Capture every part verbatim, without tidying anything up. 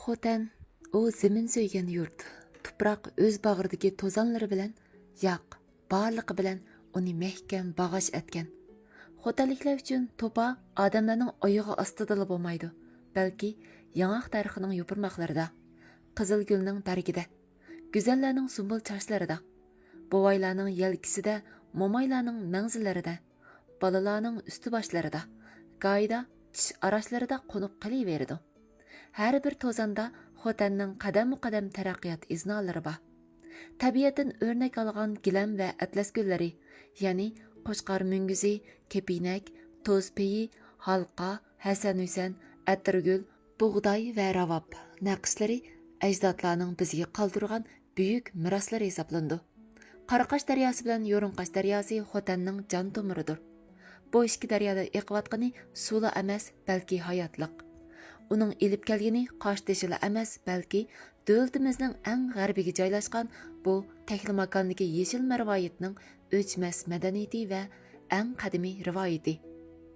خوتەن، ئۇ زېمىن سۆيگەن يۇرت. تۇپراق ئۆز باغرىدىكى توزانلىرى بىلەن، ياق، بارلىقى بىلەن ئۇنى مەھكەم باغاش ئەتكەن. خوتەنلىكلەر ئۈچۈن توپا ئادەملەرنىڭ ئايىغى ئاستىدىلا بولمايدۇ، بەلكى ياڭاق دەرىخىنىڭ يوپۇرماقلىرىدا، قىزىل گۈلنىڭ بەرگىدە، گۈزەللەرنىڭ سۇمبۇل چاچلىرىدا، بوۋايلارنىڭ يەلكىسىدە، مومايلارنىڭ مەڭزىلىرىدە، بالىلارنىڭ ئۈستى باشلىرىدا، گاھىدا چىش ئاراشلىرىدا قونۇپ قېلىۋېرىدۇ. ھەر بىر توزاندا خوتەننىڭ قەدەممۇ قەدەم تەرەققىيات ئىزنالىرى بار. تەبىئەتتىن ئۆرنەك ئالغان گىلەم ۋە ئەتلەس گۈللىرى، يەنى قوچقار مۈڭگۈزى، كېپىنەك، توز پېيى، ھالقا، ھەسەن ھۈسەن، ئەتىرگۈل، بۇغداي ۋە راۋاب نەقىشلىرى ئەجدادلارنىڭ بىزگە قالدۇرغان بۈيۈك مىراسلىرى ھېسابلىنىدۇ. قاراقاش دەرياسى بىلەن يورۇنقاش دەرياسى خوتەننىڭ جان تومۇرىدۇر. بۇ ئىككى دەريادا ئېقىۋاتقىنى سۇلا ئەمەس، بەلكى ھاياتلىق. ئۇنىڭ ئېلىپ كەلگىنى قاشتېشىلا ئەمەس، بەلكى دۆلىتىمىزنىڭ ئەڭ غەربىگە جايلاشقان بۇ تەكلىماكاندىكى يېشىل مەرۋايىتنىڭ ئۆچمەس مەدەنىيىتى ۋە ئەڭ قەدىمىي رىۋايىتى.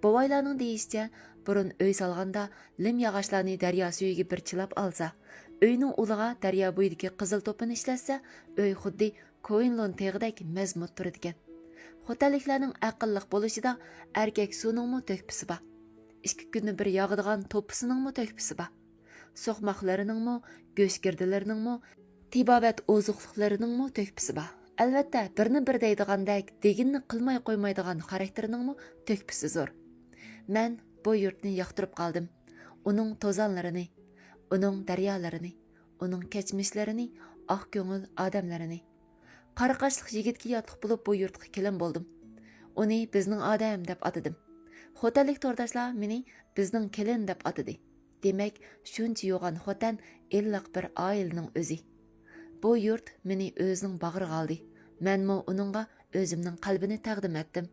بوۋايلارنىڭ دېيىشىچە، بۇرۇن ئۆي سالغاندا لىم ياغاچلارنى دەريا سۈيىگە بىر چىلاپ ئالسا، ئۆينىڭ ئۇلىغا دەريا بويىدىكى قىزىل توپىنى ئىشلەتسە، ئۆي خۇددى كوينلون تېغىدەك مەزمۇت تۇرىدىكەن. خوتەنلىكلەرنىڭ ئەقىللىق بولۇشىدا ئەركەك سۇنىڭمۇ تۆھپىسى بار. ئىككى كۈندە بىر ياغىدىغان توپىسىنىڭمۇ تۆھپىسى بار. سوقماقلىرىنىڭمۇ، گۆشگىردىلىرىنىڭمۇ، تېبابەت ئوزۇقلۇقلىرىنىڭمۇ تۆھپىسى بار. ئەلۋەتتە، بىرنى بىر دەيدىغاندەك دېگىنىنى قىلماي قويمايدىغان خاراكتېرىنىڭمۇ تۆھپىسى زور. مەن بۇ يۇرتنى ياقتۇرۇپ قالدىم. ئۇنىڭ توزانلىرىنى، ئۇنىڭ دەريالىرىنى، ئۇنىڭ كەچمىشلىرىنى، ئاق كۆڭۈل ئادەملىرىنى. قاراقاشلىق يىگىتكە ياتلىق بولۇپ بۇ يۇرتقا كېلىن بولدۇم. ئۇنى بىزنىڭ ئادەم دەپ ئاتىدىم. خوتەنلىك تورداشلار مېنى بىزنىڭ كېلىن دەپ ئاتىدى. دېمەك، شۇنچە يوغان خوتەن ئىللىق بىر ئائىلىنىڭ ئۆزى. بۇ يۇرت مېنى ئۆزىنىڭ باغرىغا ئالدى. مەنمۇ ئۇنىڭغا ئۆزۈمنىڭ قەلبىنى تەقدىم ئەتتىم.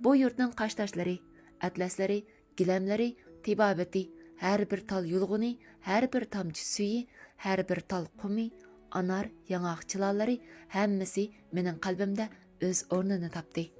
بۇ يۇرتنىڭ قاشتاشلىرى، ئەتلەسلىرى، گىلەملىرى، تېبابىتى، ھەر بىر تال يۇلغۇنى، ھەر بىر تامچە سۈيى، ھەر بىر تال قۇمى، ئانار، ياڭاق چىلانلىرى، ھەممىسى مېنىڭ قەلبىمدە ئۆز ئورنىنى تاپتى.